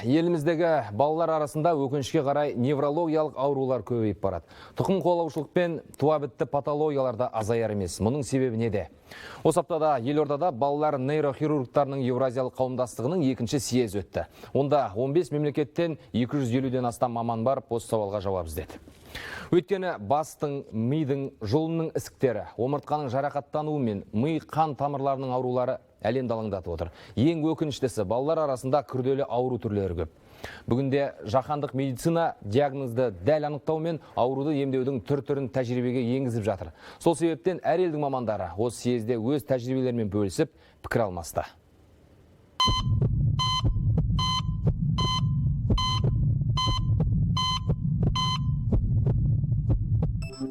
Еліміздегі балалар арасында өкінішке қарай неврологиялық аурулар көбейіп барады. Тұқым қуалаушылықпен туа бітті патологиялар да азаяр емес. Мұның себебі неде? Осы аптада елордада балалар нейрохирургтарының Еуразиялық қауымдастығының екінші съезі өтті. Онда 15 мемлекеттен 250-ден астам маман барып, осы сауалға жауап іздеді. Өйткені бастың, мидың, жұлынның ісіктері, омыртқаның жарақаттануы мен ми қан тамырларының аурулары әлемді алаңдатып отыр. Ең өкініштісі, балалар арасында күрделі ауру түрлері көп. Бүгінде жаһандық медицина диагнозды дәл анықтау мен ауруды емдеудің түр-түрін тәжірибеге енгізіп жатыр. Сол себептен әр елдің мамандары осы съезде өз тәжірибелерімен бөлісіп, пікір алмасты.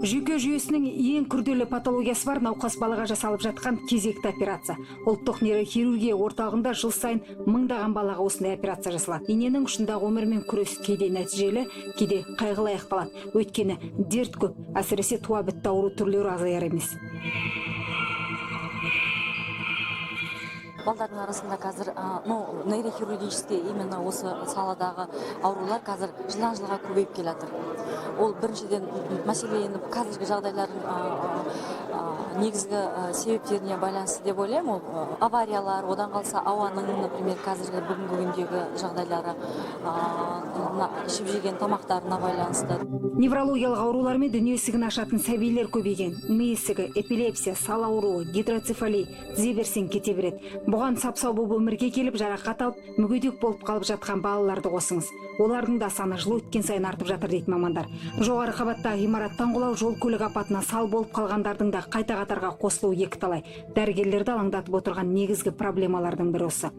Жүйке жүйесінің ең күрделі патологиясы бар науқас балаға жасалып жатқан кезекті операция. Ұлттық нейрохирургия орталығында жыл сайын мыңдаған балаға осындай операция жасалады. Иненің ұшындағы өмірмен күрес кейде нәтижелі, кейде қайғылы аяқталады. Өйткені дерт көп, әсіресе туа бітті ауру түрлері азаяр емес. Балдардың арасында қазір, нейрохирургический именно осы саладағы аурулар қазір жылдан жылға көбейіп келе жатыр. Ол біріншіден мәселе қазіргі жағдайлардың негізгі себептеріне байланысты деп ойлаймын. Ол авариялар, одан қалса ауаның, например, қазіргі бүгінгі күндегі жағдайлары, ішіп жеген тамақтарына байланысты. Неврологиялық аурулармен дүние есігін ашатын сәбилер көбейген. Ми ісігі, эпилепсия, сал ауруы, гидроцефалия тізе берсең кете береді. Бұған сап-сау болып өмірге келіп, жарақат алып, мүгедек болып қалып жатқан балаларды қосыңыз. Олардың да саны жыл өткен сайын артып жатыр дейді мамандар. Жоғары қабаттағы ғимараттан құлау, жол көлік апатына сал болып қалғандардың да қайта қатарға қосылуы екіталай. Дәрігерлерді алаңдатып отырған негізгі проблемалардың бірі осы.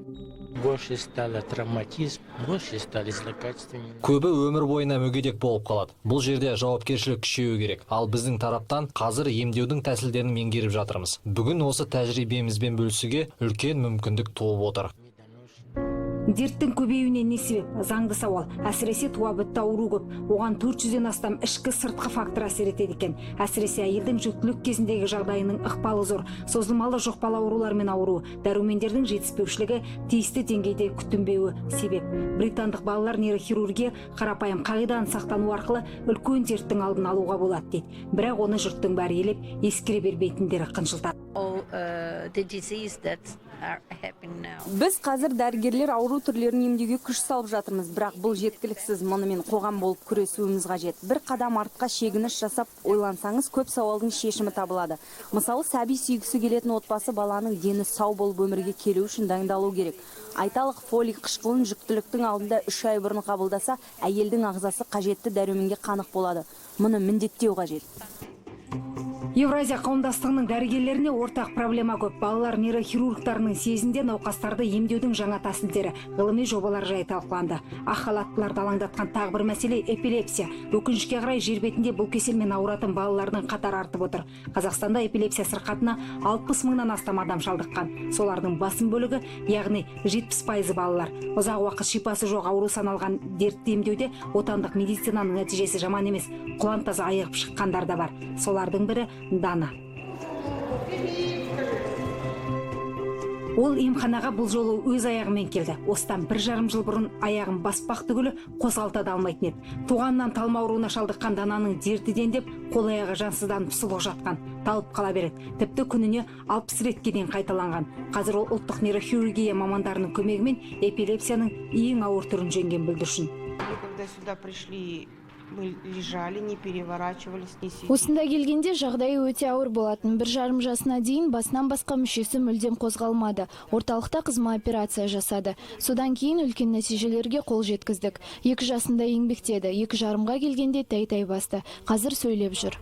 Больше стало травматизм, больше стали злокачественными. Көбі өмір бойына мүгедек болып қалады. Бұл жерде жауапкершілік күшеюі керек. Ал біздің тараптан қазір емдеудің тәсілдерін меңгеріп жатырмыз. Бүгін осы тәжірибемізбен бөлісуге үлкен мүмкіндік туып отыр. Дерттің көбеюіне не себеп? Заңды сауал. Әсіресе туа бітті ауру көп. Оған 400-ден астам ішкі сыртқы фактор әсер етеді екен. Әсіресе әйелдің жүктілік кезіндегі жағдайының ықпалы зор. Созылмалы жұқпалы аурулармен ауыру, дәрумендердің жетіспеушілігі, тиісті деңгейде күтінбеуі себеп. Британдық балалар нейрохирургия қарапайым қағиданы сақтану арқылы үлкен дерттің алдын алуға болады дейді. Бірақ оны жұрттың бәрі елеп, ескере бермейтіндері қынжылтады. Біз қазір дәрігерлер ауру түрлерін емдеуге күш салып жатырмыз, бірақ бұл жеткіліксіз. Мұнымен қоғам болып күресуіміз қажет. Бір қадам артқа шегініс жасап ойлансаңыз, көп сауалдың шешімі табылады. Мысалы, сәби сүйгісі келетін отбасы баланың дені сау болып өмірге келу үшін дайындалу керек. Айталық, фолий қышқылын жүктіліктің алдында 3 ай бұрын қабылдаса, әйелдің ағзасы қажетті дәруменге қанық болады. Мұны міндеттеу қажет. Еуразия қауымдастығының дәрігерлеріне ортақ проблема көп. Балалар нейрохирургтарының съезінде науқастарды емдеудің жаңа тәсілдері, ғылыми жобалар жайы талқыланды. Ақ халаттыларды алаңдатқан тағы бір мәселе эпилепсия. Өкінішке қарай жер бетінде бұл кеселмен ауыратын балалардың қатары артып отыр. Қазақстанда эпилепсия сырқатына 60 мыңнан астам адам шалдыққан. Солардың басым бөлігі, яғни 70% балалар. Ұзақ уақыт шипасы жоқ ауру саналған дертті емдеуде отандық медицинаның нәтижесі жаман емес. Құлан таза айығып шыққандар да бар. Солардың бірі Дана. Ол емханаға бұл жолы өз аяғымен келді. Осыдан 1,5 жыл бұрын аяғын баспақ түгілі қозғалта да алмайтын еді. Туғаннан талма ауруына шалдыққан Дананың дерті дендеп, қол аяғы жансызданып сұлық жатқан. Талып қала береді. Тіпті күніне 60 ретке дейін қайталанған. Қазір ол ұлттық нейрохирургия мамандарының көмегімен эпилепсияның ең ауыр түрін жеңген бүлдіршін. Когда сюда пришли, мы лежали, не переворачивались, не сидели. Осында келгенде жағдайы өте ауыр болатын. 1,5 жасына дейін басынан басқа мүшесі мүлдем қозғалмады. Орталықта қызыма операция жасады. Содан кейін үлкен нәтижелерге қол жеткіздік. 2 жасында еңбектеді, 2,5-ға келгенде тәй-тәй басты. Қазір сөйлеп жүр.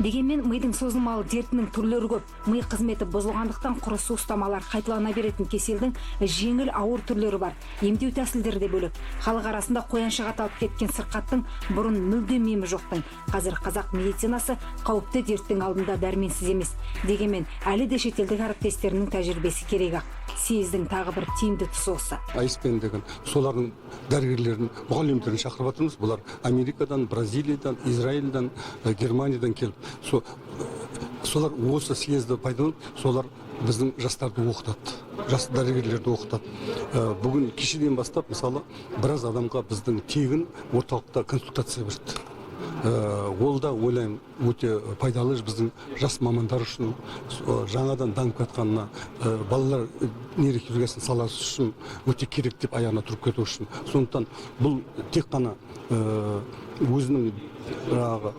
Дегенмен мидың созылмалы дертінің түрлері көп. Ми қызметі бұзылғандықтан құрысу ұстамалар қайталана беретін кеселдің жеңіл ауыр түрлері бар. Емдеу тәсілдері де бөлек. Халық арасында қояншық аталып кеткен сырқаттың бұрын мүлдем емі жоқтың. Қазір қазақ медицинасы қауіпті дерттің алдында дәрменсіз емес. Дегенмен әлі де шетелдік әріптестерінің тәжірибесі керек ақ. Съездің тағы бір тиімді тұсы осы. Айспен деген солардың дәрігерлерін, мұғалімдерін шақырып жатырмыз. Бұлар Америкадан, Бразилиядан, Израильдан, Германиядан келіп, солар осы съезді пайдаланып, солар біздің жастарды оқытады. Жас дәрігерлерді оқытады. Бүгін кешеден бастап, мысалы, біраз адамға біздің тегін орталықта консультация берді. Ол да, ойлаймын, өте пайдалы біздің жас мамандар үшін, жаңадан дамып жатқан балалар нейрохирургиясының саласы үшін өте керек деп, аяғына тұрып кету үшін. Сондықтан бұл тек қана өзінің жаңағы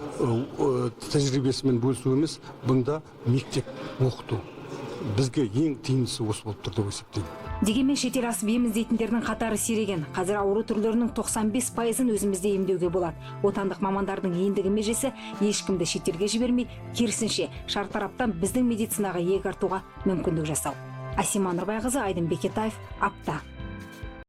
тәжірибесімен бөлісу емес, бұнда мектеп оқыту бізге ең тиімдісі осы болып тұр деп есептеймін. Дегенмен шетел асып ем іздейтіндердің қатары сиреген. Қазір ауру түрлерінің 95%-ын өзімізде емдеуге болады. Отандық мамандардың ендігі межесі ешкімді шетелге жібермей, керісінше шартараптан біздің медицинаға иек артуға мүмкіндік жасау. Асима Нұрбайқызы, Айдын Бекетаев, Апта.